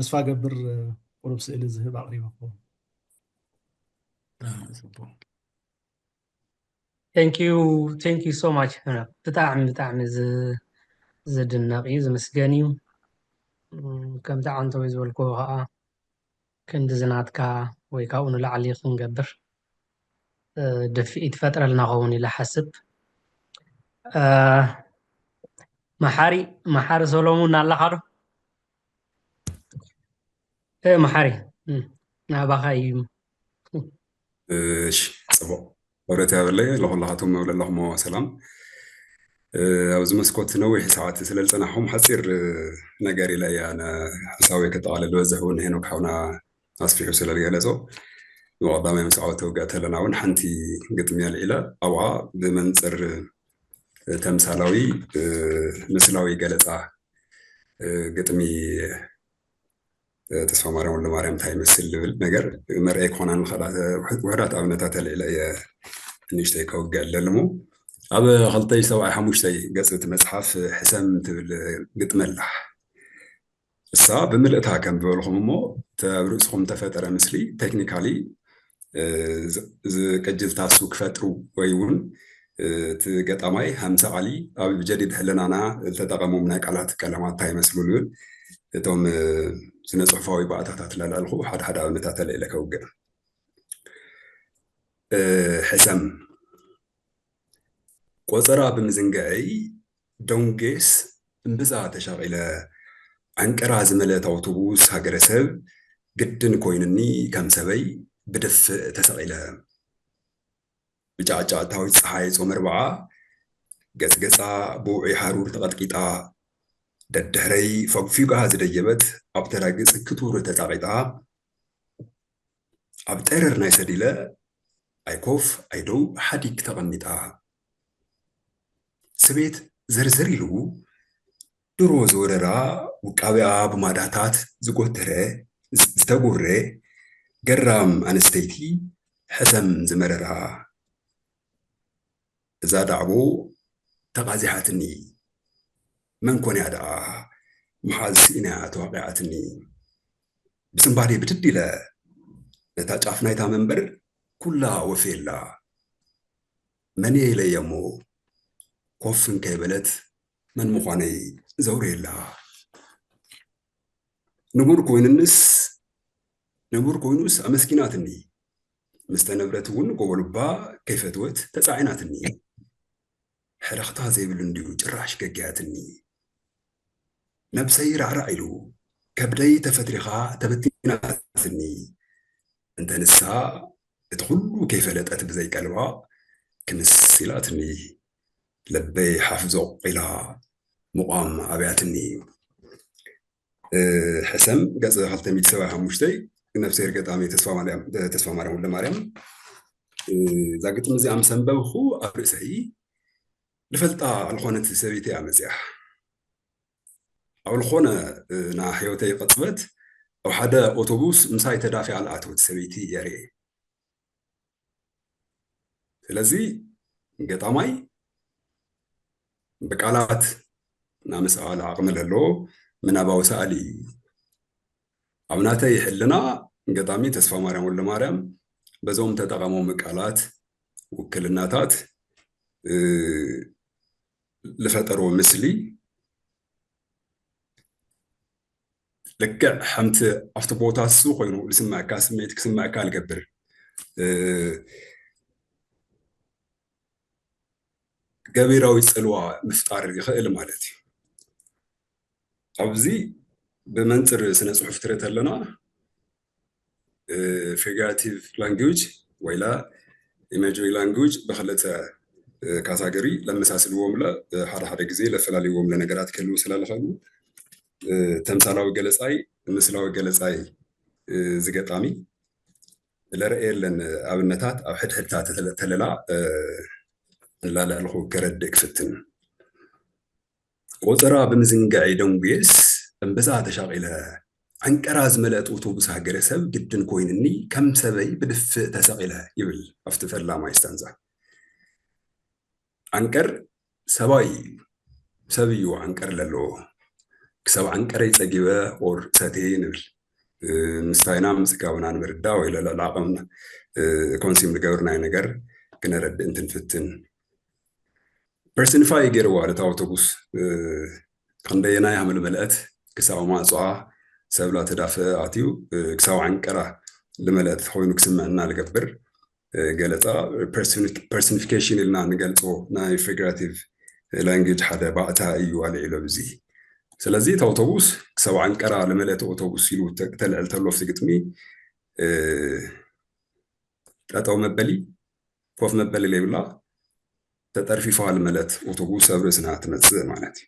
ተስፋ ገብር ቁሩብ ስእሊ ዝህብ ኣቕሪበ ክኸውን። ጽቡቕ። Thank you, thank you so much ሄኖክ። ብጣዕሚ ብጣዕሚ ዝ- ዝድነቕ እዩ፣ ዝምስገን እዩ። እም፣ ከምቲ ዓንተወይ ዝበልክዎ ከዓ ክንዲ ዝናትካ ወይ ካብኡ ንላዕሊ ክንገብር እ፣ ድፍኢት ፈጥረልና ኸውን ኢለ ሓስብ። እ፣ መሓሪ መሓሪ ሰሎሙን ኣለኻ ዶ? እ፣ መሓሪ እም፣ ናባኻ እዩ። እሺ፣ ጽቡቕ። ወረት ያበለይ ለኹላኻቶም መብለለኹሞ ሰላም። እ፣ ኣብዚ መስኮት ነዊሕ ሰዓት ስለ ዝጸናሕኹም ሓጺር እ፣ ነገር ኢለ እያ ነ- ሓሳበይ ከጠቓልል ዝበዝሕ እውን ሄኖክ ሓውና ኣስፊሑ ስለ ዝገለጾ፣ ንቐዳማይ ምስ ዓወት ተውግዕ ተለና እውን ሓንቲ ግጥሚ ኣልዒለ ኣብኣ ብመንጽር እ፣ ተምሳላዊ እ፣ ምስላዊ ገለጻ እ፣ ግጥሚ እ፣ ተስፋ ማርያም ወልደ ማርያም እንታይ ይመስል ዝብል ነገር መርኣይ ክኾና ንኽእላ እ፣ ውሕ- ውሕዳት ኣብነታት ኣልዒለ እየ ንእሽተይ ከውግዕ ኣለልሞ ኣብ ክልተ ሺሕ ሰብዓይ ሓሙሽተይ ገጽ እቲ መጽሓፍ ሕሰም ትብል ግጥመላ እሳ ብምልእታ ከም ዝበልኹም እሞ እቲ ኣብ ርእስኹም ተፈጠረ ምስሊ ቴክኒካሊ ዝቅጅልታ እሱ ክፈጥሩ ወይ እውን እቲ ገጣማይ ሃምሳ ቃሊ ኣብ ጀዲድ ሕልናና ዝተጠቀሞም ናይ ቃላት ቀለማት እንታይ ይመስሉ ዝብል እቶም ስነ ጽሑፋዊ ባእታታት ለልዕልኹ ሓደ ሓደ ኣብነታት ኣልዒለ ከውግዕ ሕሰም ቆጸራ ብምዝንግዐይ ደንጉየስ እምብዛ ተሻቒለ፣ ዓንቀራ ዝመልአት ኣውቶቡስ ሃገረሰብ ግድን ኮይኑኒ ከም ሰበይ ብድፍእ ተሰቒለ። ብጫዕጫዕታዊት ጸሓይ ጾም ኣርብዓ ገጽገጻ ብውዑይ ሃሩር ተቐጥቂጣ፣ ደድሕረይ ፈጉፊጓ ዝደየበት ኣብ ተራ ገጽ ክቱር ተጻቒጣ፣ ኣብ ጠረር ናይ ሰዲለ ኣይኮፍ ኣይደው ሓዲግ ተቐሚጣ። ስቤት ዘርዘር ኢሉ ድሮ ዝወረራ ውቃቢኣ ብማዳታት ዝጎተረ ዝተጎረ ገራም ኣንስተይቲ ሕሰም ዝመረራ እዛ ዳዕቦ ተቓዚሓትኒ መን ኮንያ ደኣ መሓዝ ስኢናያ ተዋቒዓትኒ ብስንባዴ ብድድ ኢለ ነታ ጫፍ ናይታ መንበር ኩላ ወፍየላ መን እየ ኢለያ እሞ ኮፍ እንከይበለት መን ምዃነይ ዘውርየላ ንቡር ኮይኑንስ ንቡር ኮይኑስ ኣመስኪናትኒ ምስተነብረት እውን ጎቦ ልባ ከይፈትወት ተጻዒናትኒ ሕረኽታ ዘይብሉ እንድዩ ጭራሽ ገጊያትኒ ነብሰይ ራዕራዕ ኢሉ ከብደይ ተፈትሪኻ ተበቲናትኒ እንተ ንሳ እቲ ኩሉ ከይፈለጠት ብዘይ ቀልባ ክምስ ኢላትኒ ልበይ ሓፍ ዞቕ ኢላ ምቋም ኣብያትኒ ሕሰም ገጽ ክልተ ሚእቲ ሰብዓን ሓሙሽተን ነብስሄር ገጣሚ ተስፋማርያም ወልደማርያም እዛ ግጥሚ እዚኣ ምስ ኣንበብኹ ኣብ ርእሰይ ልፈልጣ ልኾነት ሰበይቲ እያ መፅያ ኣብ ልኾነ ና ሕይወተይ ቅፅበት ኣብ ሓደ ኣውቶቡስ ምሳይ ተዳፊኣ ልኣተወት ሰበይቲ እየ ርእየ ስለዚ ገጣማይ ብቃላት ናምስኣል ዓቕሚ ለሎ ምናባዊ ሰኣሊ እዩ ኣብ ናተይ ሕልና ገጣሚ ተስፋ ማርያም ወልደ ማርያም በዞም ተጠቐሞም ቃላት ውክልናታት ዝፈጠርዎ ምስሊ ልክዕ ከምቲ ኣብቲ ቦታ እሱ ኮይኑ ዝስምዐካ ስምዒት ክስምዐካ ልገብር ገቢራዊ ፅልዋ ምፍጣር ይኽእል ማለት እዩ ኣብዚ ብመንፅር ስነ ፅሑፍ ትርእ ተለና figurative language ወይላ imagery language ብክልተ category ለመሳስልዎም ለ ሓደ ሓደ ግዜ ለፈላልዎም ለነገራት ክህልው ስለልኽእሉ ተምሳላዊ ገለፃይ ምስላዊ ገለፃይ ዝገጣሚ ለረእየለን ኣብነታት ኣብ ሕድሕድታ ተለላ ንላለዕልኹ ከረድእ ክፍትን ቆፀራ ብምዝንጋዕ ደንጉየስ እምብዛ ተሻቒለ ዕንቀራ ዝመለአት ኣውቶቡስ ሃገረሰብ ግድን ኮይንኒ ከም ሰበይ ብድፍእ ተሰቒለ ይብል ኣብቲ ፈላማይ ስታንዛ። ዓንቀር ሰብኣይ እዩ። ሰብ እዩ ዓንቀር ለለዎ። ክሳብ ዓንቀረይ ጸጊበ or ሰትየ ንብል። ምስታይና ምጽጋብና ንምርዳእ ወይ ልዕሊ ዓቐምና ኮንሲም ዝገብርናዮ ነገር ክነረድእ እንትንፍትን፣ ፐርሰኒፋይ ገይርዋ ነታ ኣውቶቡስ። ክንደየናይ ሃመል መለአት ክሳብ ማዕጾኣ ሰብላ ተዳፈ ኣትዩ ክሳብ ዓንቀራ ልመለአት ኮይኑ ክስምዕና ልገብር ገለፃ ፐርሶኒፊኬሽን ኢልና ንገልፆ ናይ ፊግራቲቭ ላንጉጅ ሓደ ባእታ እዩ ኣልዒሎ። እዚ ስለዚ እቲ ኣውቶቡስ ክሳብ ዓንቀራ ልመለአት ኣውቶቡስ ኢሉ ተልዕል ተሎ ፍቲ ግጥሚ ጠጠው መበሊ ኮፍ መበሊ ለይብላ ተጠርፊፋ ልመለአት ኣውቶቡስ ኣብ ርእስና ትመፅእ ማለት እዩ።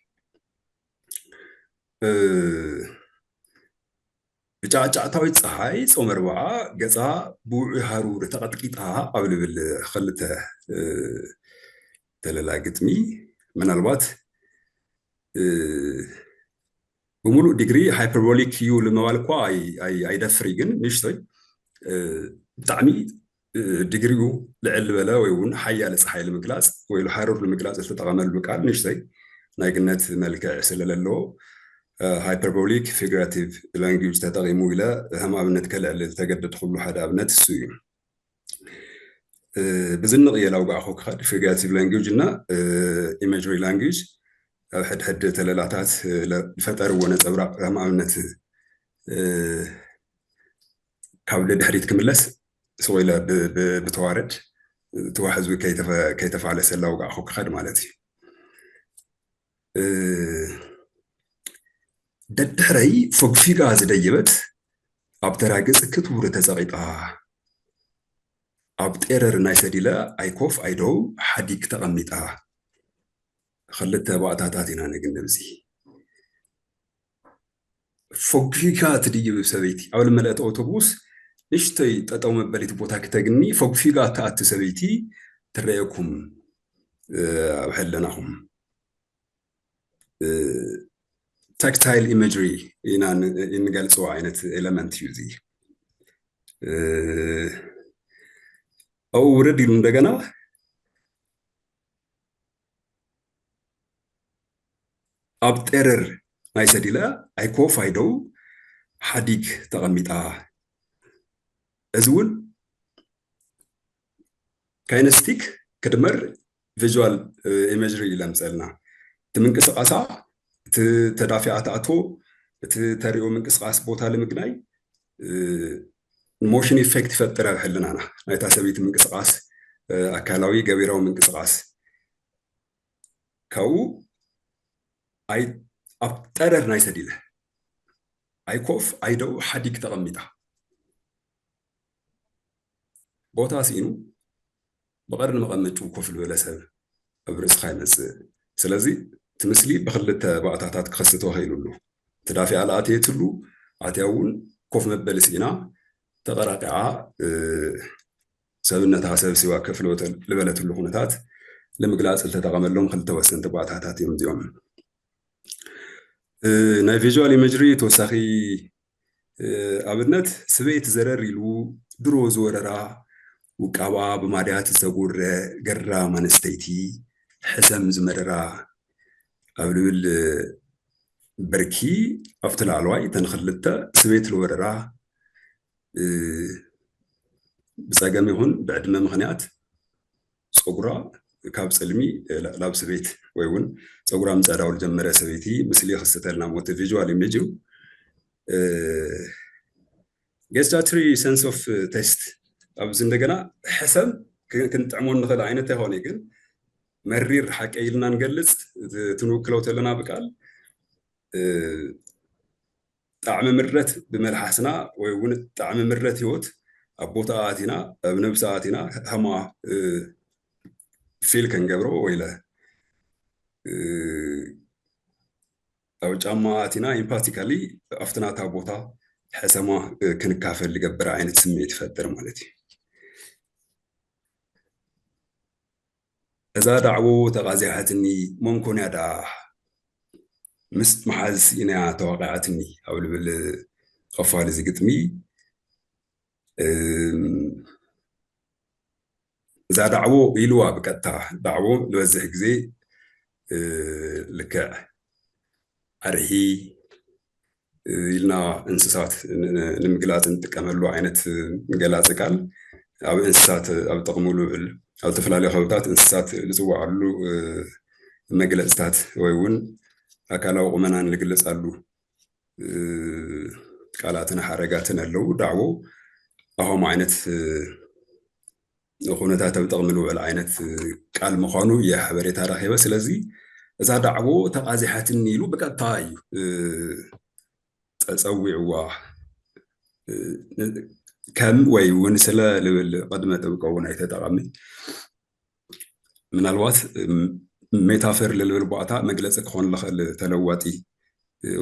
ብጫዕጫዕታዊት ፀሓይ ጾመ ኣርብዓ ገፃ ብውዑይ ሃሩር ተቐጥቂጣ ኣብ ልብል ክልተ ተለላ ግጥሚ ምናልባት ብምሉእ ዲግሪ ሃይፐርቦሊክ እዩ ንምባል እኳ ኣይደፍር፣ ግን ንእሽቶይ ብጣዕሚ ዲግሪኡ ልዕል ዝበለ ወይ እውን ሓያለ ፀሓይ ንምግላፅ ወይ ሃሩር ንምግላፅ ዝተጠቐመሉ ቃል ንእሽቶይ ናይ ግነት መልክዕ ስለለለዎ ሃይፐርቦሊክ ፊግራቲቭ ላንጉጅ ተጠቒሙ ኢለ ከም ኣብነት ከልዕል ዝተገደድኩሉ ሓደ ኣብነት እሱ እዩ። ብዝንቕ እየ ላውጋዕኹ ክኸድ ፊግራቲቭ ላንጉጅ እና ኢሜጅሪ ላንጉጅ ኣብ ሕድሕድ ተለላታት ዝፈጠርዎ ነፀብራቕ ከም ኣብነት ካብ ድሕሪት ክምለስ ስቕ ኢለ ብተዋረድ እቲ ዋሕዚ ከይተፋለሰ ላውጋዕኹ ክኸድ ማለት እዩ። ደድሕረይ ፈግፊጋ ዝደየበት ኣብ ተራ ገጽ ክትውሪ ተጸቒጣ ኣብ ጤረር ናይ ሰዲለ ኣይኮፍ ኣይደው ሓዲግ ተቐሚጣ። ክልተ ባእታታት ኢና ነግንብ እዚ። ፈግፊጋ ትድይብ ሰበይቲ ኣብ ልመለአት ኣውቶቡስ ንእሽተይ ጠጠው መበሊት ቦታ ክተግኒ ፈግፊጋ ትኣቲ ሰበይቲ ትረየኩም ኣብ ሕለናኹም። ታክታይል ኢመጅሪ ኢና እንገልፅዎ ዓይነት ኤለመንት እዩ እዚ። ኣብኡ ውርድ ኢሉ እንደገና ኣብ ጤረር ናይ ሰዲለ ኣይኮፍ ኣይደው ሓዲግ ተቐሚጣ። እዚ እውን ካይነስቲክ ክድመር ቪዥዋል ኢመጅሪ ለምፀልና እቲ ምንቅስቃሳ እቲ ተዳፊኣ ትኣቶ እቲ ተሪኦ ምንቅስቃስ ቦታ ልምግናይ ሞሽን ኢፌክት ይፈጥር ኣብ ሕልናና ናይታ ሰበይቲ ምንቅስቃስ ኣካላዊ ገቢራዊ ምንቅስቃስ ካብኡ ኣብ ጠረር ናይ ሰዲለ ኣይኮፍ ኣይደው ሓዲግ ተቐሚጣ ቦታ ስኢኑ ብቐርኒ መቐመጭኡ ኮፍ ዝበለ ሰብ ኣብ ርእስኻ ይመፅእ። ስለዚ እቲ ምስሊ ብክልተ ባእታታት ክኸስት ተባሂሉ ኣሎ። ተዳፊኣ ለኣተየትሉ ኣትያ እውን ኮፍ መበሊ ስኢና ተቐራቂዓ ሰብነታ ሰብሲባ ከፍ ልበተል- ልበለትሉ ኩነታት ንምግላፅ ዝተጠቐመሎም ክልተ ወሰንቲ ባእታታት እዮም እዚኦም። ናይ ቪዥዋል ኢመጅሪ ተወሳኺ ኣብነት ስበይቲ ዘረር ኢሉ ድሮ ዝወረራ ውቃባ ብማድያት ዝተጎረ ገራም ኣንስተይቲ ሕሰም ዝመረራ ኣብ ልብል ብርኪ ኣብቲ ላዕለዋይ እተን ክልተ ስበይቲ ዝወረራ ብፀገም ይኹን ብዕድመ ምኽንያት ፀጉራ ካብ ፀልሚ ናብ ስቤት ወይ እውን ፀጉራ ምፅዕዳው ዝጀመረ ሰበይቲ ምስሊ ይኽስተልና ሞት ቪዥዋል ኢሜጅ እዩ። ገስታትሪ ሰንስ ኦፍ ቴስት ኣብዚ እንደገና ሕሰም ክንጥዕሞ ንኽእል ዓይነት ኣይኮነ ግን መሪር ሓቂ ኢልና ንገልፅ ትንውክለው ተለና ብቃል ጣዕሚ ምረት ብመልሓስና ወይ እውን ጣዕሚ ምረት ህይወት ኣብ ቦታ ኣቲና ኣብ ነብሲ ኣቲና ከማ ፊል ከንገብሮ ወይለ ኣብ ጫማ ኣቲና ኢምፓቲካሊ ኣብቲ ናታ ቦታ ሕሰማ ክንካፈል ዝገብር ዓይነት ስምዒት ይፈጥር ማለት እዩ። እዛ ዳዕቦ ተቓዚሓትኒ መንኮንያ ደኣ ምስ መሓዝ ስኢናያ ተዋቒዓትኒ ኣብ ልብል ኸፋል እዚ ግጥሚ እዛ ዳዕቦ ኢልዋ ብቀጥታ ዳዕቦ ዝበዝሕ ግዜ ልክዕ ኣርሒ ኢልና እንስሳት ንምግላፅ እንጥቀመሉ ዓይነት ገላፂ ቃል ኣብ እንስሳት ኣብ ጥቕሚ ልውዕል ኣብ ዝተፈላለዩ ከባብታት እንስሳት ዝፅዋዓሉ መግለፅታት ወይ እውን ኣካላዊ ቁመናን ዝግለፃሉ ቃላትን ሓረጋትን ኣለዉ። ዳዕቦ ኣሆም ዓይነት ኩነታት ኣብ ጥቕሚ ልውዕል ዓይነት ቃል ምዃኑ እየ ሓበሬታ ረኺበ። ስለዚ እዛ ዳዕቦ ተቓዚሓትኒ ኢሉ ብቀጥታ እዩ ጸዊዕዋ። ከም ወይ እውን ስለ ልብል ቅድመ ጥብቀ እውን ኣይተጠቐምን። ምናልባት ሜታፈር ልብል ባእታ መግለፂ ክኾን ዝኽእል ተለዋጢ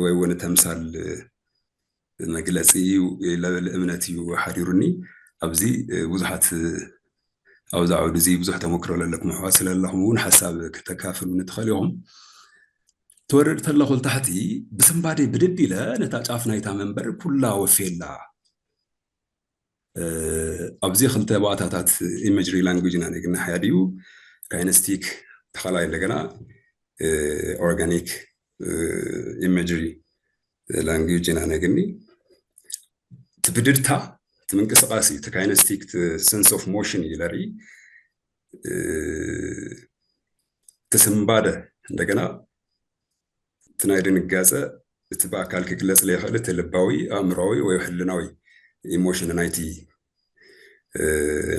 ወይ እውን ተምሳል መግለፂ እዩ ለብል እምነት እዩ ሓዲሩኒ። ኣብዚ ብዙሓት ኣብዚ ዓውዲ እዚ ብዙሕ ተመክሮ ለለኩም ኣሕዋት ስለለኹም እውን ሓሳብ ክተካፍሉኒ ትኽእል ኢኹም። ትወርድ ተለኹ ታሕቲ ብስንባዴ ብድድ ኢለ ነታ ጫፍ ናይታ መንበር ኩላ ወፌላ። ኣብዚ ክልተ ባእታታት ኢመጅሪ ላንጉጅ ኢና ነግና ሓያድ እዩ። ካይነስቲክ ተኻላይ እንደገና ኦርጋኒክ ኢመጅሪ ላንጉጅ ኢና ነግኒ። ትብድድታ ትምንቅስቃስ እዩ። ካይነስቲክ ሰንስ ኦፍ ሞሽን እዩ ለርኢ። ትስንባደ እንደገና እቲ ናይ ድንጋጸ እቲ ብኣካል ክግለጽ ዘይኽእል እቲ ልባዊ ኣእምሮዊ ወይ ሕልናዊ ኢሞሽን ናይቲ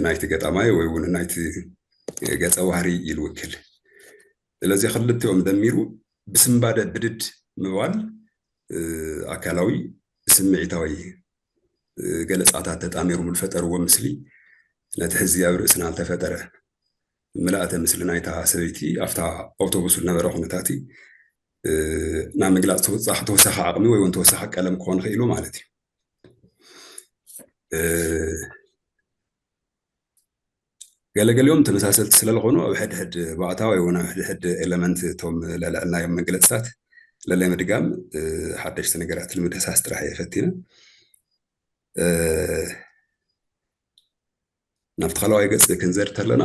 ናይቲ ገጣማይ ወይ እውን ናይቲ ገጸ ባህሪ ይልውክል። ስለዚ ክልቲኦም ደሚሩ ብስንባደ ብድድ ምባል ኣካላዊ ስምዒታዊ ገለጻታት ተጣሚሮም ዝፈጠርዎ ምስሊ ነቲ ሕዚ ኣብ ርእስና ዝተፈጠረ ምልኣተ ምስሊ ናይታ ሰበይቲ ኣብታ ኣውቶቡስ ዝነበረ ኩነታት ናብ ምግላፅ ተወሳኺ ዓቕሚ ወይ እውን ተወሳኺ ቀለም ክኾን ክኢሉ ማለት እዩ። ገለገሊኦም ተመሳሰልቲ ስለዝኾኑ ኣብ ሕድሕድ ባእታ ወይ እውን ኣብ ሕድሕድ ኤለመንት እቶም ለልዕልናዮም መግለፅታት ለለይ ምድጋም ሓደሽቲ ነገራት ንምድህሳስ ጥራሕ እየ ፈቲነ። ናብቲ ካልኣዋይ ገፅ ክንዘር ተለና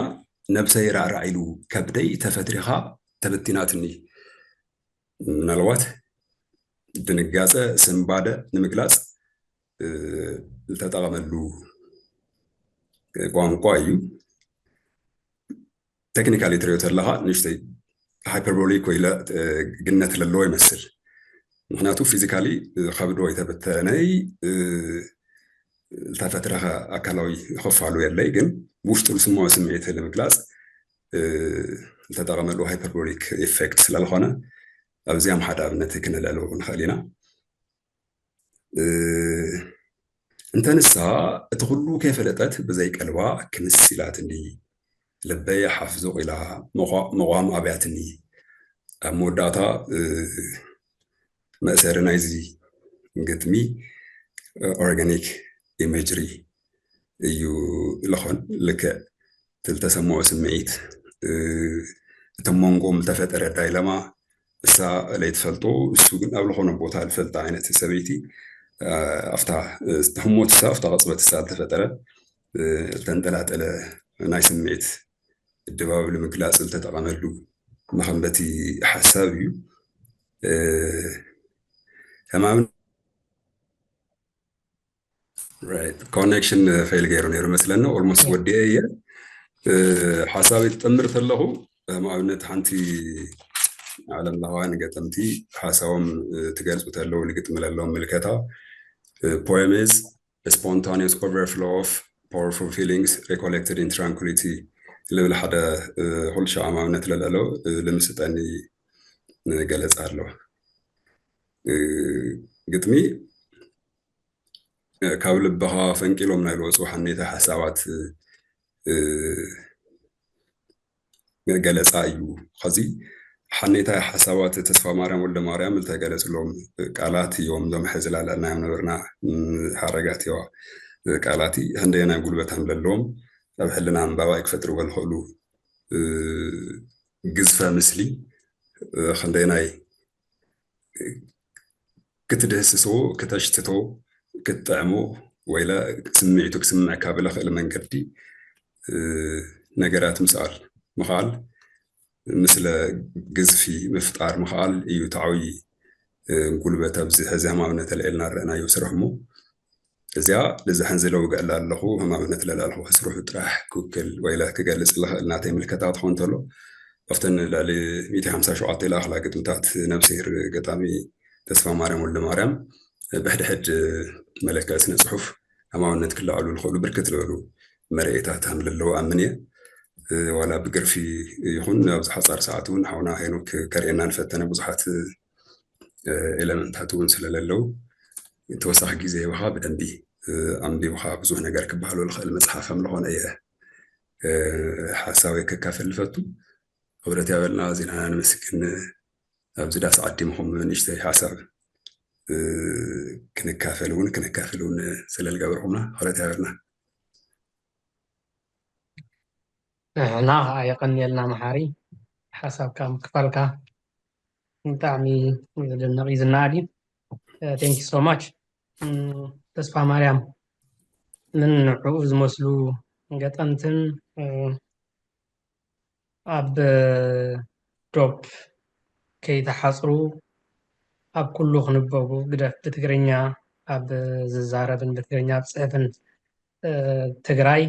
ነብሰይ ራዕራዕ ኢሉ ከብደይ ተፈትሪኻ ተበቲናትኒ። ምናልባት ድንጋፀ ስንባደ ንምግላፅ ዝተጠቐመሉ ቋንቋ እዩ። ቴክኒካሊ ትሪኦ ተለኻ ንእሽተይ ሃይፐርቦሊክ ወይ ግነት ለለዎ ይመስል። ምክንያቱ ፊዚካሊ ከብዶ የተበተነይ ዝተፈትረኸ ኣካላዊ ክፋሉ የለይ፣ ግን ውሽጡ ዝስምዖ ስምዒት ንምግላፅ ዝተጠቐመሉ ሃይፐርቦሊክ ኢፌክት ስለዝኾነ ኣብዚኣም ሓደ ኣብነት ክንልዕሎ ንኽእል ኢና። እንተ ንሳ እቲ ኩሉ ከይፈለጠት ብዘይ ቀልባ ክምስ ኢላትኒ፣ ልበይ ሓፍ ዙቕ ኢላ መቋም ኣብያትኒ። ኣብ መወዳእታ መእሰሪ ናይዚ ግጥሚ ኦርጋኒክ ኢሜጅሪ እዩ ልኾን። ልክዕ እቲ ዝተሰምዖ ስምዒት እቲ መንጎም ዝተፈጠረ ዳይለማ እሳ ለይትፈልጦ እሱ ግን ኣብ ዝኾነ ቦታ ዝፈልጣ ዓይነት ሰበይቲ ኣብታ ህሞት እሳ ኣብታ ቅፅበት እሳ ዝተፈጠረ ዝተንጠላጠለ ናይ ስምዒት ድባብ ንምግላፅ ዝተጠቐመሉ መኸንበቲ ሓሳብ እዩ። ሕማም ኮኔክሽን ፌል ገይሩ ነይሩ መስለኒ። ኦልሞስት ወዲኤ እየ ሓሳብ ይጥምር ተለኹ። ንኣብነት ሓንቲ ዓለም ለኻውያን ገጠምቲ ሓሳቦም ትገልፁ ተለዉ ንግጥሚ ለለዎም ምልከታ poem is a spontaneous overflow of powerful feelings recollected in tranquility ልብል ሓደ ኩሉ ሸዓ ኣብነት ለለሎ ልምስጠኒ ገለፃ ኣሎ። ግጥሚ ካብ ልብኻ ፈንቂሎም ናይ ዝወፁ ሓኔታ ሓሳባት ገለፃ እዩ። ኸዚ ሓኔታ ሓሳባት ተስፋ ማርያም ወልደ ማርያም ዝተገለፅሎም ቃላት እዮም። እዞም ሕዚ ላለናዮም ነበርና ሓረጋት እዋ ቃላት ክንደየናይ ጉልበት ኣለዎም ኣብ ሕልና ኣንባባይ ክፈጥርዎ ዝኽእሉ ግዝፈ ምስሊ ክንደየናይ ክትድህስሶ፣ ክተሽትቶ፣ ክትጥዕሞ ወይለ ስምዒቱ ክስምዕ ካብ ለኽእል መንገዲ ነገራት ምስኣል ምኽኣል ምስለ ግዝፊ ምፍጣር ምኽኣል እዩ እቲ ዓብዪ ጉልበት ኣብዚ ሕዚ ሃማምነት ተልዒልና ረእናዮ ስርሕ እሞ እዚኣ ልዝሕን ዝለውገዕላ ኣለኹ ሃማምነት ለላልኹ ስርሑ ጥራሕ ክውክል ወይለ ክገልጽ ዝኽእል ናተይ ምልከታ ክኸውን እንተሎ ኣብተን ልዕሊ ሚእቲ ሓምሳ ሸውዓተ ለኣኽላ ግጥምታት ነብስሄር ገጣሚ ተስፋ ማርያም ወልደ ማርያም ብሕድሕድ መለክዒ ስነ ጽሑፍ ሃማውነት ክለዓሉ ዝኽእሉ ብርክት ዝበሉ መርኤታት ከም ዘለዉ ኣምን እየ። ዋላ ብግርፊ ይኹን ኣብዚ ሓፃር ሰዓት እውን ሓውና ሄኖክ ከርእየና ንፈተነ ብዙሓት ኤለመንታት እውን ስለለለው ተወሳኺ ግዜ ይብኻ ብደንቢ ኣንቢብኻ ብዙሕ ነገር ክበሃሎ ዝኽእል መፅሓፍ ከም ዝኾነ እየ ሓሳበይ ከካፈል ዝፈቱ። ክብረት ያበልና ዜናና ንምስግን ኣብዚ ዳስ ዓዲምኹም ንእሽተይ ሓሳብ ክንካፈል እውን ክነካፍል እውን ስለ ዝገበርኩምና ክብረት ያበልና። ንሕና ከዓ የቐንየልና መሓሪ ሓሳብካ ምክፋልካ ብጣዕሚ ዝድነቕ እዩ ዝነኣድ እዩ። Thank you so much። ተስፋ ማርያም ምን ንዕኡ ዝመስሉ ገጠምትን ኣብ ዶብ ከይተሓፅሩ ኣብ ኩሉ ክንበቡ ግደፍ ብትግርኛ ኣብ ዝዛረብን ብትግርኛ ኣብ ፅሕፍን ትግራይ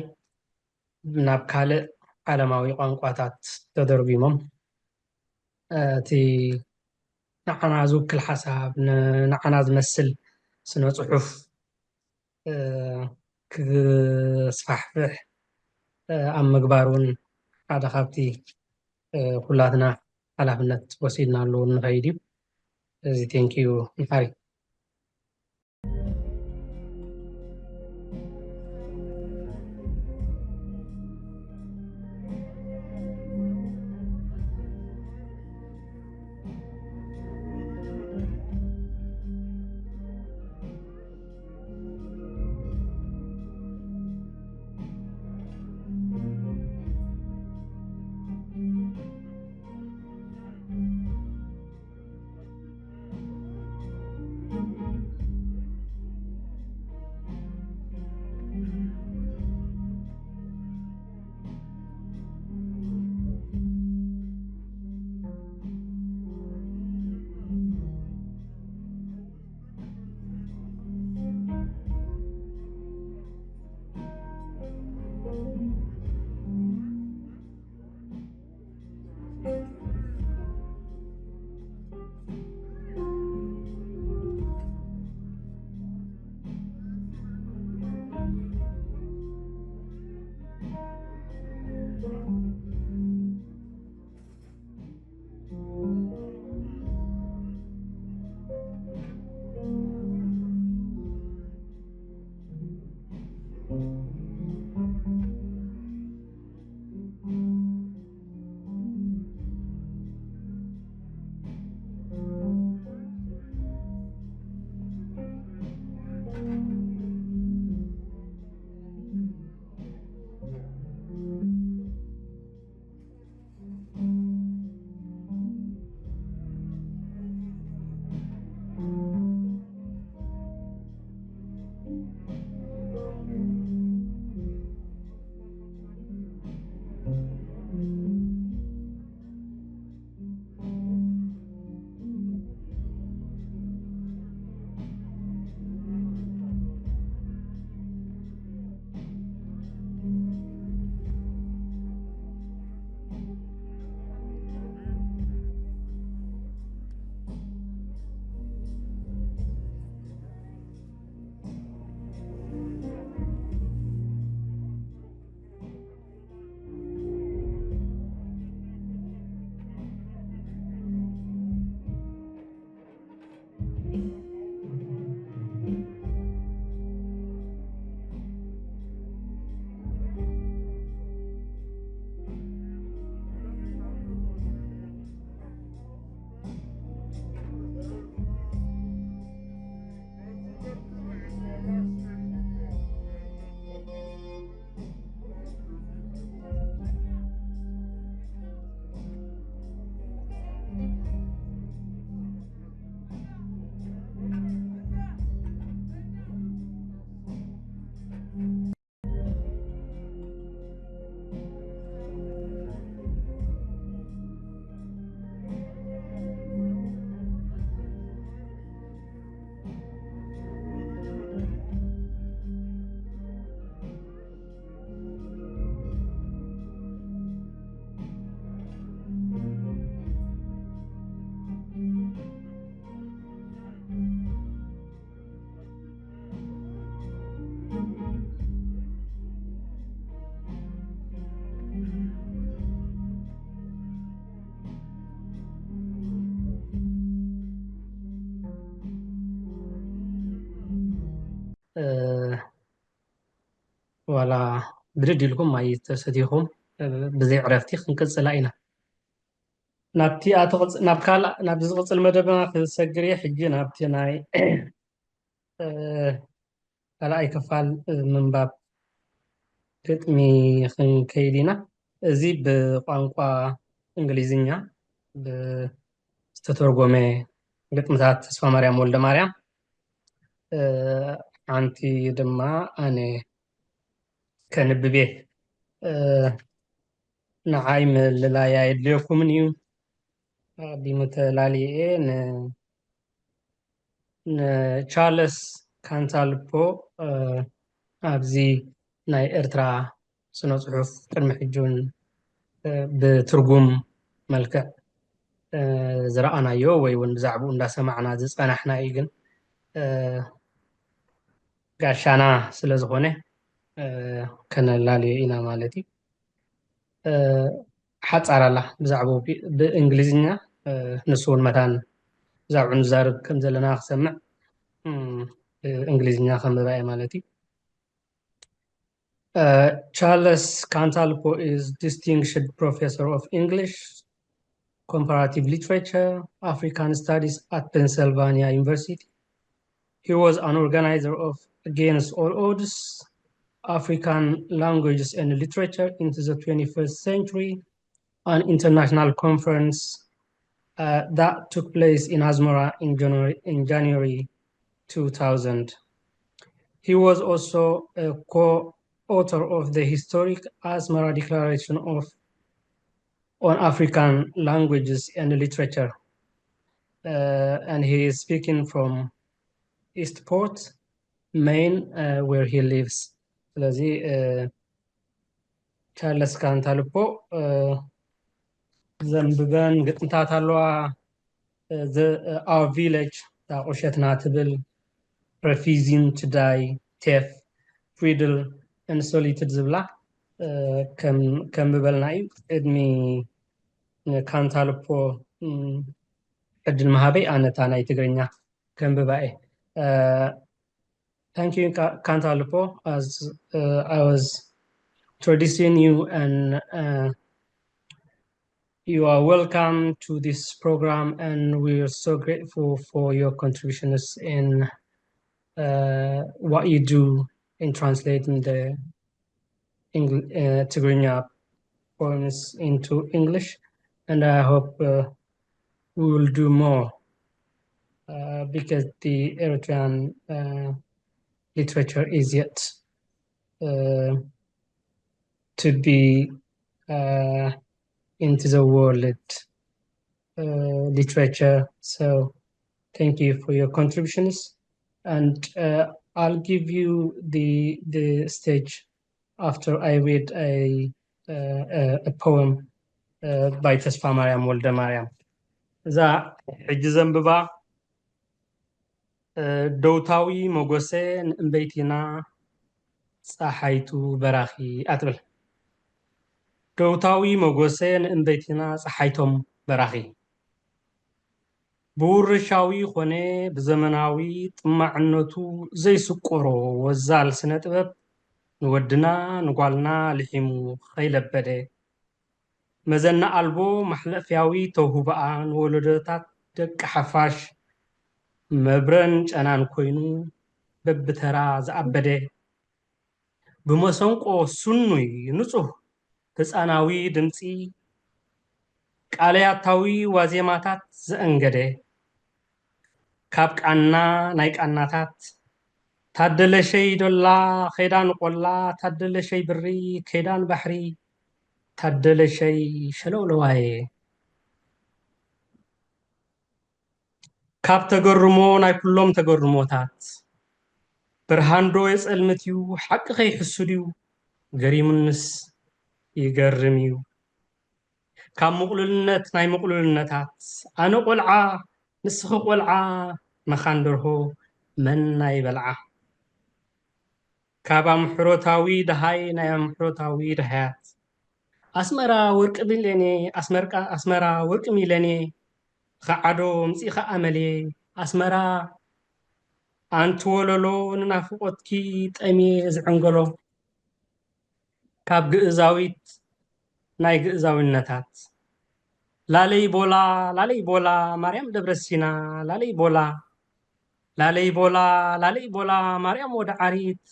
ናብ ካልእ ዓለማዊ ቋንቋታት ተደርጒሞም እቲ ንዓና ዝውክል ሓሳብ ንዓና ዝመስል ስነ ፅሑፍ ክስፋሕፍሕ ኣብ ምግባር እውን ሓደ ካብቲ ኩላትና ሓላፍነት ወሲድናሉ ንኸይድ እዩ። እዚ thank you መሓሪ። ዋላ ብድድ ኢልኩም ማይ ተሰቲኹም ብዘይ ዕረፍቲ ክንቅፅላ ኢና። ናብቲ ኣቶ ናብ ካልእ ናብዚ ዝቕፅል መደብና ክሰግር እየ። ሕጂ ናብቲ ናይ ካልኣይ ክፋል ምንባብ ግጥሚ ክንከይድ ኢና። እዚ ብቋንቋ እንግሊዝኛ ዝተተርጎመ ግጥምታት ተስፋማርያም ወልደማርያም። ሓንቲ ድማ ኣነ ከንብብ እየ። ንዓይ ምልላይ ኣየድልየኩምን እዩ። ኣቢሙ ተላልየ እየ። ንቻርለስ ካንታልፖ ኣብዚ ናይ ኤርትራ ስነ ጽሑፍ ቅድሚ ሕጂ እውን ብትርጉም መልክዕ ዝረኣናዮ ወይ እውን ብዛዕባኡ እንዳሰማዕና ዝጸናሕና እዩ። ግን ጋሻና ስለ ዝኾነ ከነላልዮ ኢና ማለት እዩ። ሓጻር ኣላ ብዛዕባኡ ብእንግሊዝኛ፣ ንሱ እውን መታን ብዛዕባኡ ንዛረብ ከም ዘለና ክሰምዕ ብእንግሊዝኛ ከንብባ እየ ማለት እዩ። Charles Cantalipo is distinguished professor of English, comparative literature, African studies at Pennsylvania University. He was an organizer of Against All Odds, African Languages and Literature into the twenty-first Century, an international conference uh, that took place in Asmara in January, in January two thousand. He was also a co-author of the historic Asmara Declaration of on African Languages and Literature. Uh, and he is speaking from Eastport, Maine, uh, where he lives. ስለዚ ቻርለስ ካንታልፖ ዘንብበን ግጥምታት ኣለዋ። Our Village፣ እታ ቁሸትና ትብል፣ Refusing to Die፣ Thief፣ Fiddle and Solitude ዝብላ ከንብበልና እዩ። ቅድሚ ንካንታልፖ ዕድል ምሃበይ ኣነ እታ ናይ ትግርኛ ከንብባ እየ። Thank you, Kantalipo. As uh, I was introducing you, and uh, you are welcome to this program, and we are so grateful for your contributions in uh, what you do in translating the Eng- uh, Tigrinya poems into English, and I hope uh, we will do more uh, because the Eritrean uh, literature is yet uh, to be uh, into the world uh, literature. So thank you for your contributions, and uh, I'll give you the the stage after I read a uh, a, a poem uh, by ተስፋ ማርያም ወልደ ማርያም። እዛ ሕጂ ዘንብባ ደውታዊ መጎሰ ንእምበይቲና ጸሓይቱ በራኺ እያ ትብል። ደውታዊ መጎሰ ንእምበይቲና ጸሓይቶም በራኺ። ብውርሻዊ ኾነ ብዘመናዊ ጥማዕነቱ ዘይስቆሮ ወዛል ስነ ጥበብ ንወድና ንጓልና ልሒሙ ኸይለበደ መዘና ኣልቦ ማሕለፍያዊ ተውህቦኣ ንወለዶታት ደቂ ሓፋሽ መብረን ጨናን ኮይኑ በብተራ ዝኣበደ ብመሰንቆ ስኑይ ንጹህ ህጻናዊ ድምጺ ቃለያታዊ ዋዜማታት ዘአንገደ ካብ ቃና ናይ ቃናታት ታደለሸይ ዶላ ከይዳን ቆላ ታደለሸይ ብሪ ከይዳን ባሕሪ ታደለሸይ ሸለውለዋየ ካብ ተገርሞ ናይ ኩሎም ተገርሞታት ብርሃንዶ የጸልምት እዩ ሓቂ ከይሕሱ ድዩ ገሪሙንስ ይገርም እዩ ካብ ምቕሉልነት ናይ ምቕሉልነታት ኣነ ቆልዓ ንስኺ ቆልዓ መኻን ደርሆ መን ናይ በልዓ ካብ ኣምሕሮታዊ ደሃይ ናይ ኣምሕሮታዊ ደሃያት ኣስመራ ወርቂ ሚለኔ ኣስመርቃ ኣስመራ ወርቂ ሚለኔ ኸዓዶ ምጺኻ ኣመልየ ኣስመራ ኣንቲ ወለሎ ንናፍቖትኪ ጠምየ ዝዕንገሎ፣ ካብ ግእዛዊት ናይ ግእዛዊነታት። ላለይ ቦላ፣ ላለይ ቦላ፣ ማርያም ደብረ ሲና፣ ላለይ ቦላ፣ ላለይ ቦላ፣ ላለይ ቦላ፣ ማርያም ወደ ዓሪት፣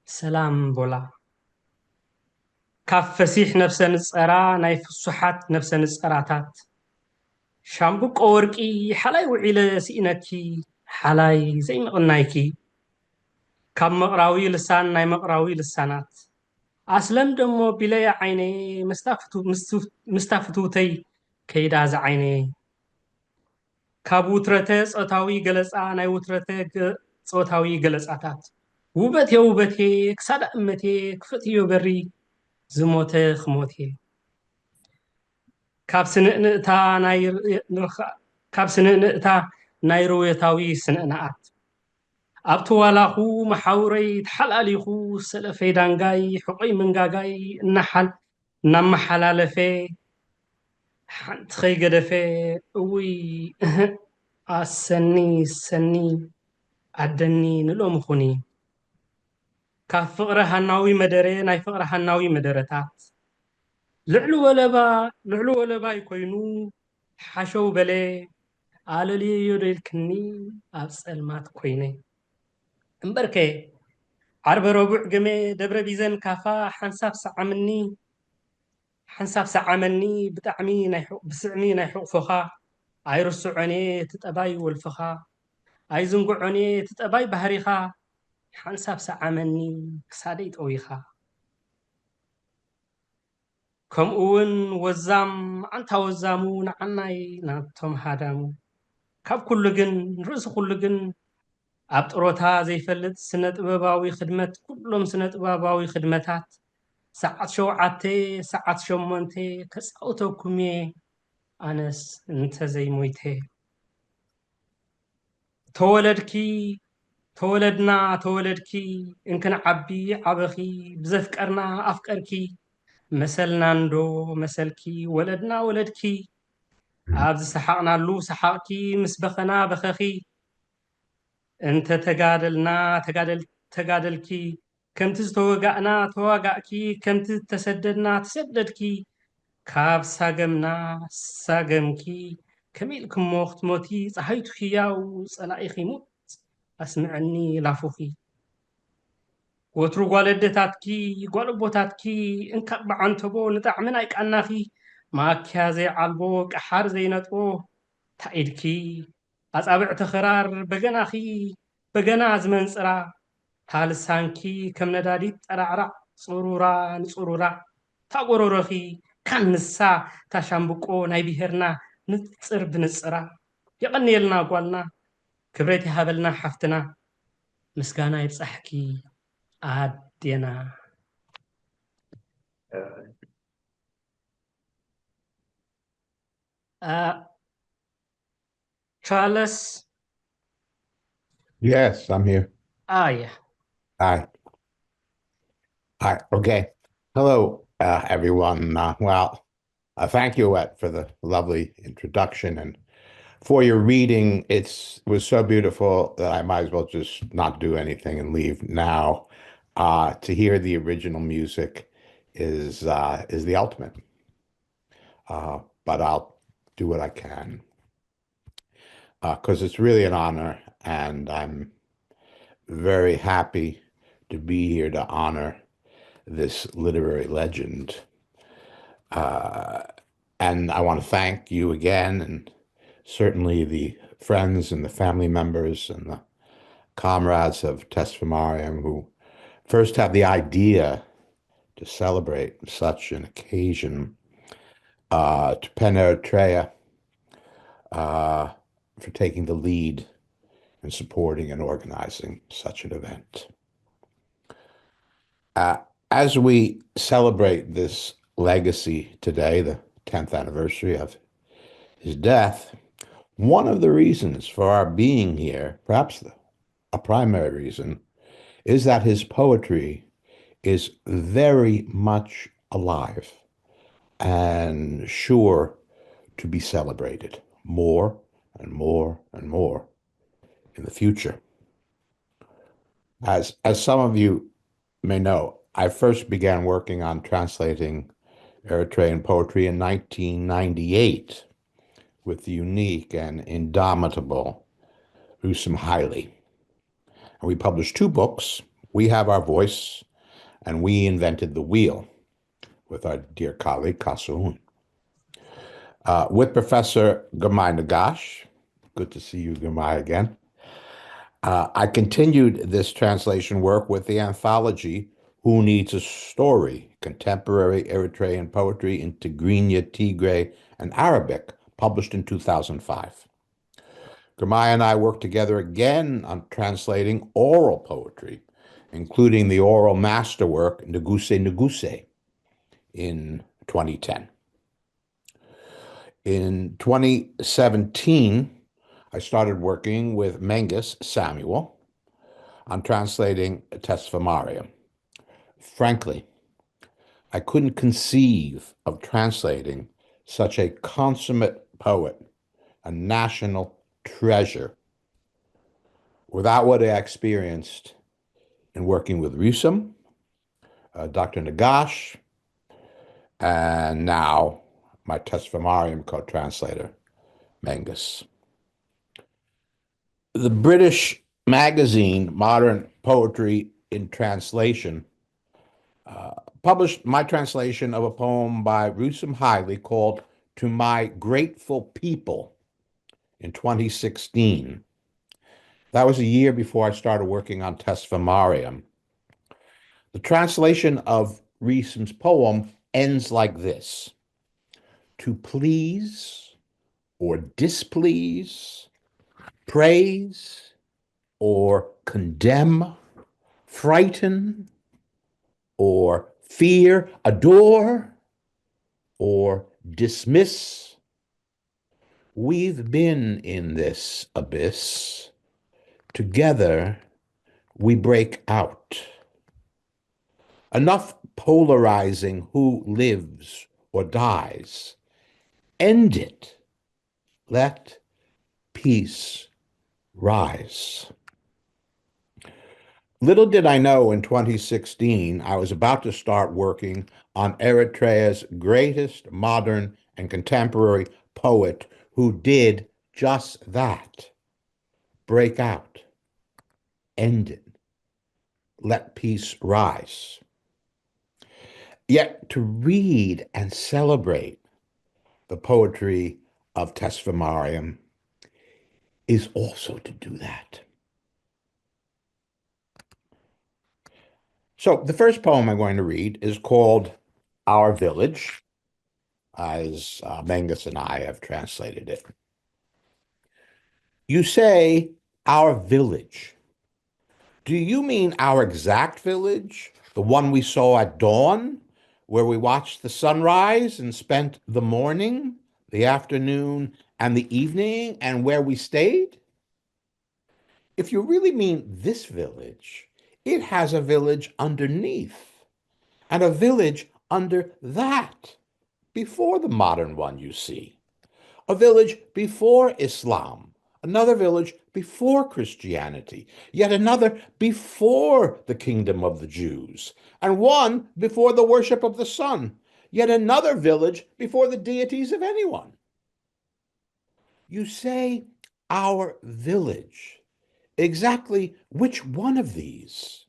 ሰላም ቦላ። ካብ ፈሲሕ ነፍሰ ንጸራ ናይ ፍሱሓት ነፍሰ ንጸራታት። ሻምብቆ ወርቂ ሓላይ ውዒለ ስኢነኪ፣ ሓላይ ዘይምቕናይኪ። ካብ መቕራዊ ልሳን ናይ መቕራዊ ልሳናት። ኣስለም ደሞ ቢለያ ዓይነይ ምስታ ፍቱ-፣ ምስቱ-፣ ምስታ ፍትውተይ ከይዳ ዝዓይነይ። ካብ ውትረተ ጾታዊ ገለጻ ናይ ውትረተ ገ-፣ ጾታዊ ገለጻታት። ውበቴ ውበቴ ክሳዳ እመቴ ክፍእትዮ በሪ ዝሞተ ክሞቴ። ካብ ስንእንእታ ናይ ር-፣ ርኻ-፣ ካብ ስንእንእታ ናይ ርውየታዊ ስንእንኣት። ኣብቲ ዋላኹ መሓውረይ ተሓላሊኹ ሰለፈይ ዳንጋይ ሕቆይ መንጋጋይ እናሓል-፣ እናመሓላለፈ ሓንቲ ከይገደፈ እውይ እህ ኣሰኒ ሰኒ ኣደኒ ንሎሚ ኹኒ። ካብ ፍቕሪ ሃናዊ መደረ ናይ ፍቕሪ ሃናዊ መደረታት። ልዕሊ ወለባ፣ ልዕሊ ወለባይ ኮይኑ ሓሸው በለ ኣለልየዮ ዶ ኢልክኒ ኣብ ጸልማት ኮይነ። እምበርከ ዓርበ ረቡዕ ገመ ደብረ ቢዘን ካፋ ሓንሳብ ሰዓምኒ፣ ሓንሳብ ሰዓመኒ ብጣዕሚ ናይ ሕቑ-፣ ብስዕሚ ናይ ሕቑፎኻ። ኣይርስዖን እየ እቲ ጠባይ ወልፍኻ። ኣይዝንግዖን እየ እቲ ጠባይ ባህሪኻ። ሓንሳብ ሰዓመኒ ክሳደይ ጠዊኻ። ከምኡ እውን ወዛም ኣንታ ወዛሙ ንዓናይ ናቶም ሃዳሙ። ካብ ኩሉ ግን ርእሲ ኩሉ ግን ኣብ ጥሮታ ዘይፈልጥ ስነ ጥበባዊ ክድመት ኩሎም ስነ ጥበባዊ ክድመታት ሰዓት ሸውዓተ ሰዓት ሸሞንተ ከጻውተኩም እየ ኣነስ እንተዘይሞይተ። ተወለድኪ ተወለድና ተወለድኪ እንክንዓቢ ዓበኺ ብዘፍቀርና ኣፍቀርኪ መሰልና እንዶ መሰልኪ ወለድና ወለድኪ ኣብ ዝሰሓቕናሉ ሰሓቕኪ ምስ በኸና በኸኺ እንተ ተጋደልና ተጋደል-፣ ተጋደልኪ ከምቲ ዝተወጋእና ተዋጋእኪ ከምቲ ዝተሰደድና ተሰደድኪ ካብ ሳገምና ሳገምኪ ከመይ ኢልክሞ ክትሞቲ ፀሃይቱ ህያው ፀላኢኺ ሙት ኣስምዐኒ ላፉኺ ወትሩ ጓል ኣደታትኪ ጓል ኣቦታትኪ እንካብ ብዓንተቦ ንጣዕሚ ናይ ቃናኺ ማክያ ዘይዓልቦ ቀሓር ዘይነጥቦ ታኢድኪ ኣጻብዕቲ ክራር በገናኺ በገና ዝመንጽራ፣ እታ ልሳንኪ ከም ነዳዲት ጠራዕራዕ ጽሩራ ንጽሩራ፣ እታ ጎሮሮኺ ካን ንሳ፣ እታ ሻምብቆ ናይ ብሄርና ንጽር ብንጽራ። የቐንየልና ጓልና፣ ክብረት ይሃበልና ሓፍትና፣ ምስጋና ይብጻሕኪ ኣዴና። Uh, Charles? Yes, I'm here. Ah, yeah. Hi. Hi. Okay. Hello, uh, everyone. Uh, well, uh, thank you, Wet, for the lovely introduction and for your reading. It's, it was so beautiful that I might as well just not do anything and leave now. Uh, to hear the original music is, uh, is the ultimate. Uh, but I'll do what I can. Uh, 'cause it's really an honor, and I'm very happy to be here to honor this literary legend. Uh, and I want to thank you again, and certainly the friends and the family members and the comrades of Tesfamarium who first have the idea to celebrate such an occasion, uh, to Pener Treya, uh, for taking the lead in supporting and organizing such an event. Uh, as we celebrate this legacy today, the tenth anniversary of his death, one of the reasons for our being here, perhaps the, a primary reason, is that his poetry is very much alive and sure to be celebrated more and more and more in the future. As, as some of you may know, I first began working on translating Eritrean poetry in nineteen ninety-eight with the unique and indomitable Rusum Haile. And we published two books, We Have Our Voice and We Invented the Wheel, with our dear colleague Kasu Un. Uh, with Professor Girmay Negash, good to see you, Girmay, again. Uh, I continued this translation work with the anthology Who Needs a Story? Contemporary Eritrean Poetry in Tigrinya, Tigray, and Arabic, published in two thousand five. Girmay and I worked together again on translating oral poetry, including the oral masterwork Nuguse Nuguse in twenty ten. In twenty seventeen, I started working with Mengus Samuel on translating Tesfamariam. Frankly, I couldn't conceive of translating such a consummate poet, a national treasure, without what I experienced in working with Rusum, uh, Doctor Negash, and now my Tesfamariam co-translator, Mengus. The British magazine Modern Poetry in Translation uh, published my translation of a poem by Rusum Haile called To My Grateful People in twenty sixteen. That was a year before I started working on Tesfamariam. The translation of Rusum's poem ends like this: to please or displease, praise or condemn, frighten or fear, adore or dismiss. We've been in this abyss. Together, we break out. Enough polarizing who lives or dies. End it. Let peace rise. Little did I know in twenty sixteen, I was about to start working on Eritrea's greatest modern and contemporary poet who did just that: break out, end it, let peace rise. Yet to read and celebrate the poetry of Tesfamariam is also to do that. So the first poem I'm going to read is called Our Village, as uh, Mengus and I have translated it. You say, our village. Do you mean our exact village, the one we saw at dawn, where we watched the sunrise and spent the morning, the afternoon, and the evening, and where we stayed? If you really mean this village, it has a village underneath and a village under that, before the modern one you see. A village before Islam, another village before Christianity, yet another before the kingdom of the Jews, and one before the worship of the sun, yet another village before the deities of anyone. You say, our village. Exactly which one of these?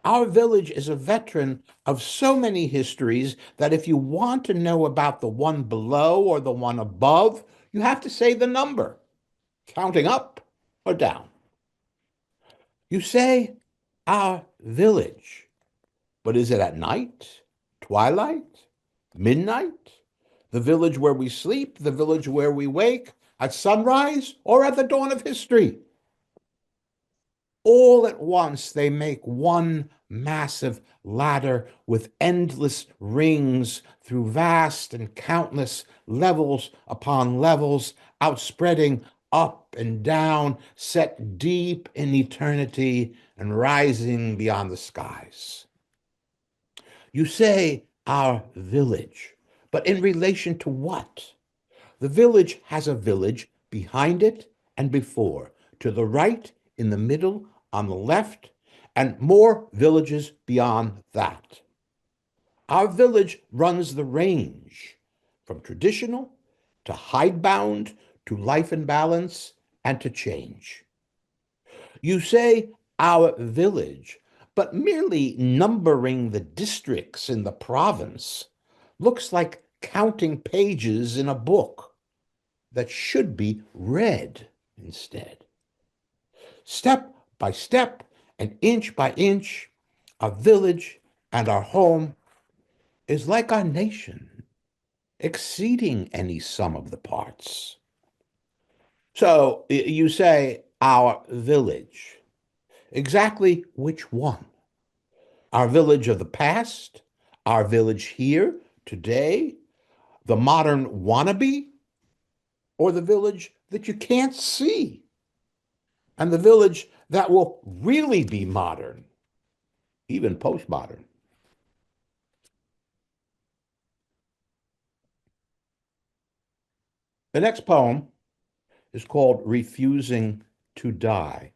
Our village is a veteran of so many histories that if you want to know about the one below or the one above, you have to say the number, counting up or down. You say, our village. But is it at night, twilight, midnight? The village where we sleep, the village where we wake, at sunrise or at the dawn of history? All at once, they make one massive ladder with endless rings through vast and countless levels upon levels, outspreading up and down, set deep in eternity and rising beyond the skies. You say, our village, but in relation to what? The village has a village behind it and before, to the right, in the middle, on the left, and more villages beyond that. Our village runs the range from traditional to hidebound to life in balance and to change. You say our village, but merely numbering the districts in the province looks like counting pages in a book that should be read instead. Step by step and inch by inch, our village and our home is like our nation, exceeding any sum of the parts. So y- you say our village. Exactly which one? Our village of the past, our village here, today, the modern wannabe, or the village that you can't see, and the village that will really be modern, even postmodern. The next poem is called Refusing to Die.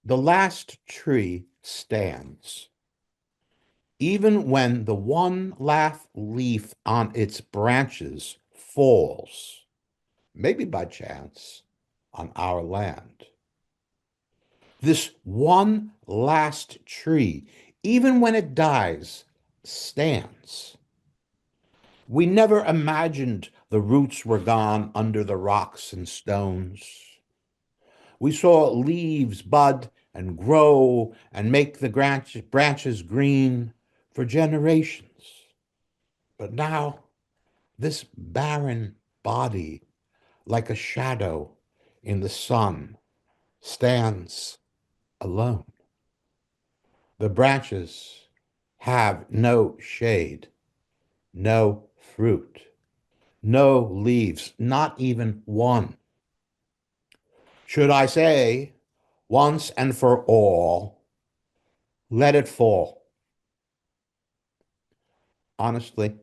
The last tree stands, even when the one last leaf on its branches falls, maybe by chance, on our land. This one last tree, even when it dies, stands. We never imagined the roots were gone under the rocks and stones. We saw leaves bud and grow and make the branch- branches green for generations. But now, this barren body, like a shadow in the sun, stands alone. The branches have no shade, no fruit, no leaves, not even one. Should I say, once and for all, let it fall? Honestly,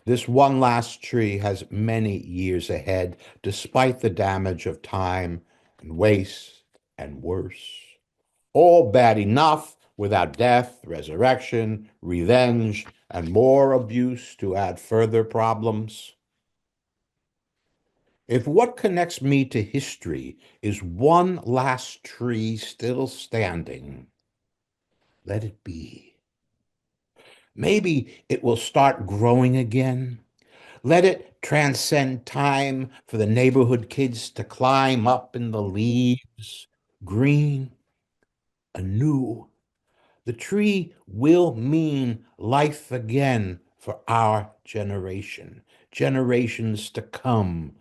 this one last tree has many years ahead, despite the damage of time and waste and worse. All bad enough without death, resurrection, revenge, and more abuse to add further problems. If what connects me to history is one last tree still standing, let it be. Maybe it will start growing again. Let it transcend time for the neighborhood kids to climb up in the leaves, green, anew. The tree will mean life again for our generation, generations to come,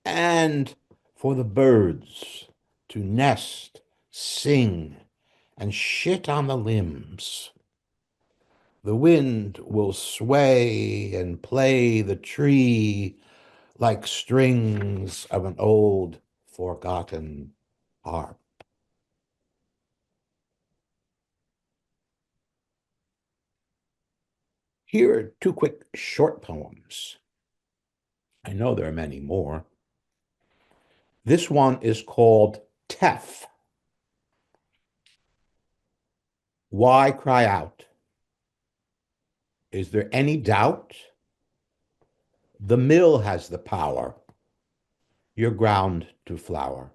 and for the birds to nest, sing, and shit on the limbs. The wind will sway and play the tree like strings of an old forgotten harp. Here are two quick short poems. I know there are many more. This one is called Tef. Why cry out? Is there any doubt? The mill has the power. You're ground to flour.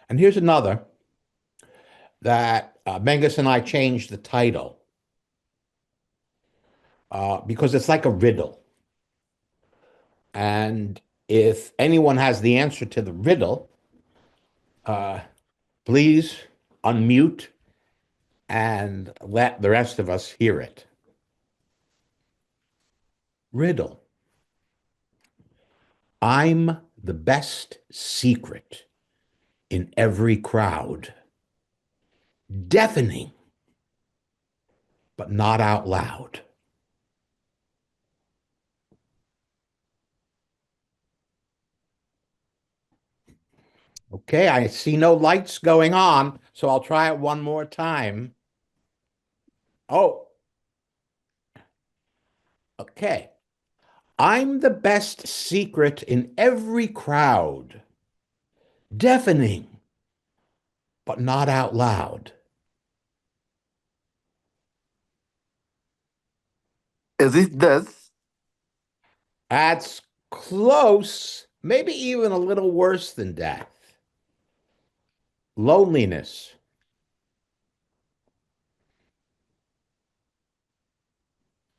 And here's another that uh, Mengus and I changed the title uh, because it's like a riddle. And if anyone has the answer to the riddle, uh, please unmute and let the rest of us hear it. Riddle. I'm the best secret in every crowd. Deafening, but not out loud. Okay, I see no lights going on, so I'll try it one more time. Oh, uh, Okay. I'm the best secret in every crowd. Deafening, but not out loud. Is it death? That's close, maybe even a little worse than death. Loneliness.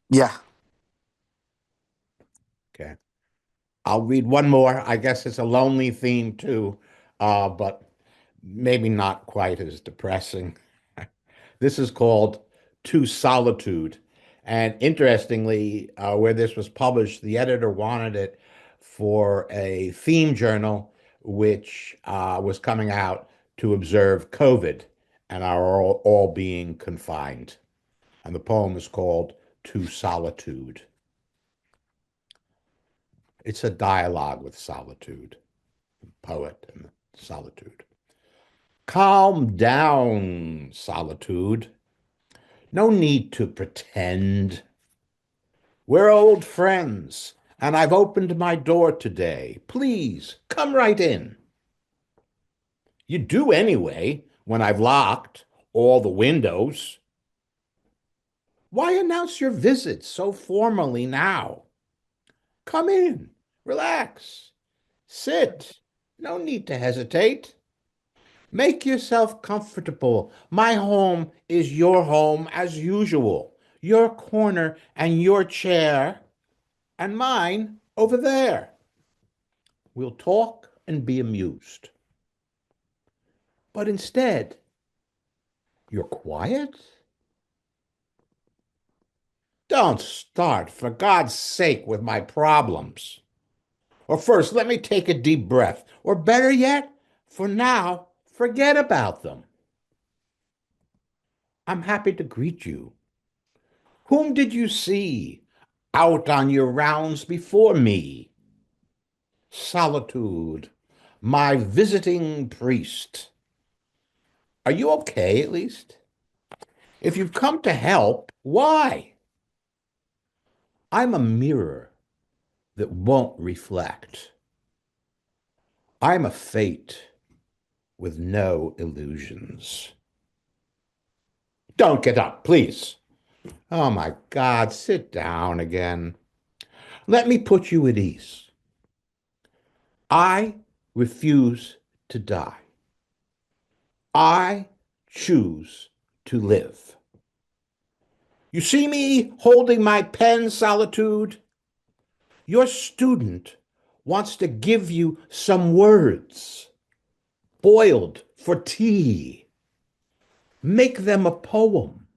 Yeah. Okay. I'll read one more. I guess it's a lonely theme too, uh, but maybe not quite as depressing. This is called To Solitude. And interestingly, uh, where this was published, the editor wanted it for a theme journal, which uh, was coming out to observe COVID and our all, all being confined. And the poem is called To Solitude. It's a dialogue with solitude, poet and solitude. Calm down, solitude. No need to pretend. We're old friends, and I've opened my door today. Please come right in. You do anyway when I've locked all the windows. Why announce your visit so formally now? Come in, relax, sit. No need to hesitate. Make yourself comfortable. My home is your home as usual, your corner and your chair, and mine over there. We'll talk and be amused. But instead, you're quiet? Don't start, for God's sake, with my problems. Or first, let me take a deep breath. Or better yet, for now, forget about them. I'm happy to greet you. Whom did you see out on your rounds before me? Solitude, my visiting priest. Are you okay, at least? If you've come to help, why? I'm a mirror that won't reflect. I'm a fate with no illusions. Don't get up, please. Oh my God, sit down again. Let me put you at ease. I refuse to die. I choose to live. You see me holding my pen, Solitude? Your student wants to give you some words boiled for tea. Make them a poem.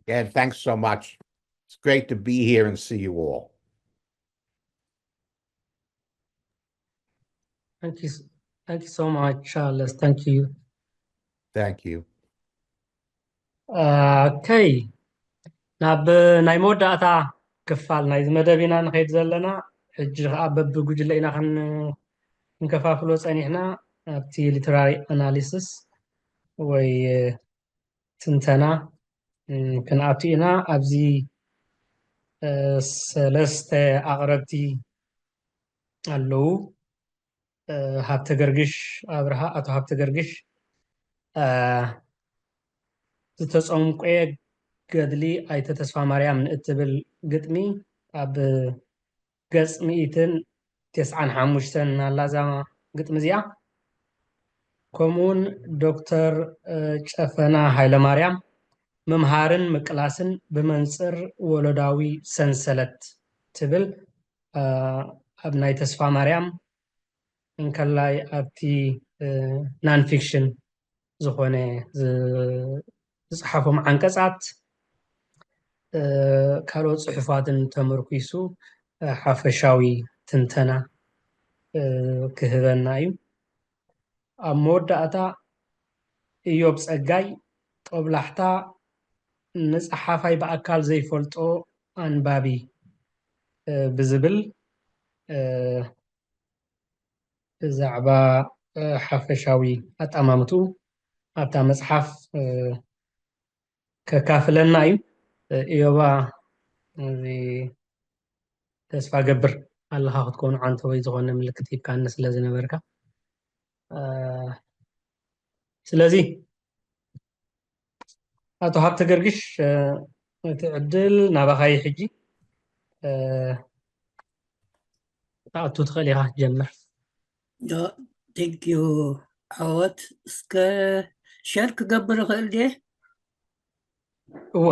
Again, thanks so much. It's great to be here and see you all. Thank you, thank you so much, Charles. Thank you. Thank you. Okay. ናብ ናይ መወዳእታ ክፋል ናይዚ መደብ ኢና ንኸይድ ዘለና። ሕጂ ከዓ በብጉጅለ ኢና ክንከፋፍሎ ፀኒሕና። ኣብቲ ሊተራሪ ኣናሊሲስ ወይ ትንተና ክንኣቱ ኢና። ኣብዚ ሰለስተ ኣቕረብቲ ኣለዉ። ሃብተ ገርግሽ ኣብርሃ፣ ኣቶ ሃብተ ገርግሽ ዝተፀምቆየ ገድሊ ኣይተ ተስፋ ማርያም ንእትብል ግጥሚ ኣብ ገጽ ሚእትን ተስዓን ሓሙሽተን ኣላ እዛ ግጥሚ እዚኣ። ከምኡውን ዶክተር ጨፈና ሃይለማርያም ምምሃርን ምቅላስን ብመንፅር ወለዳዊ ሰንሰለት ትብል ኣብ ናይ ተስፋ ማርያም እንከላይ ኣብቲ ናን ፊክሽን ዝኾነ ዝፀሓፎም ዓንቀፃት ካልኦት ፅሑፋትን ተመርኪሱ ሓፈሻዊ ትንተና ክህበና እዩ። ኣብ መወዳእታ እዮብ ፀጋይ ጦብላሕታ ንፀሓፋይ ብኣካል ዘይፈልጦ ኣንባቢ ብዝብል ብዛዕባ ሓፈሻዊ ኣጠማምትኡ ኣብታ መፅሓፍ ከካፍለና እዩ። እዮባ፣ እዚ ተስፋ ገብር ኣለኻ ክትከውን ዓንተ ወይ ዝኾነ ምልክት ሂብካኒ ስለ ዝነበርካ። ስለዚ ኣቶ ሃብተ ገርግሽ፣ እቲ ዕድል ናባኻ እዩ ሕጂ። ክትኣቱ ትኽእል ኢኻ ክትጀምር። ቴንኪዩ ዓወት። እስከ ሸር ክገብር ይኽእል ድየ? እወ።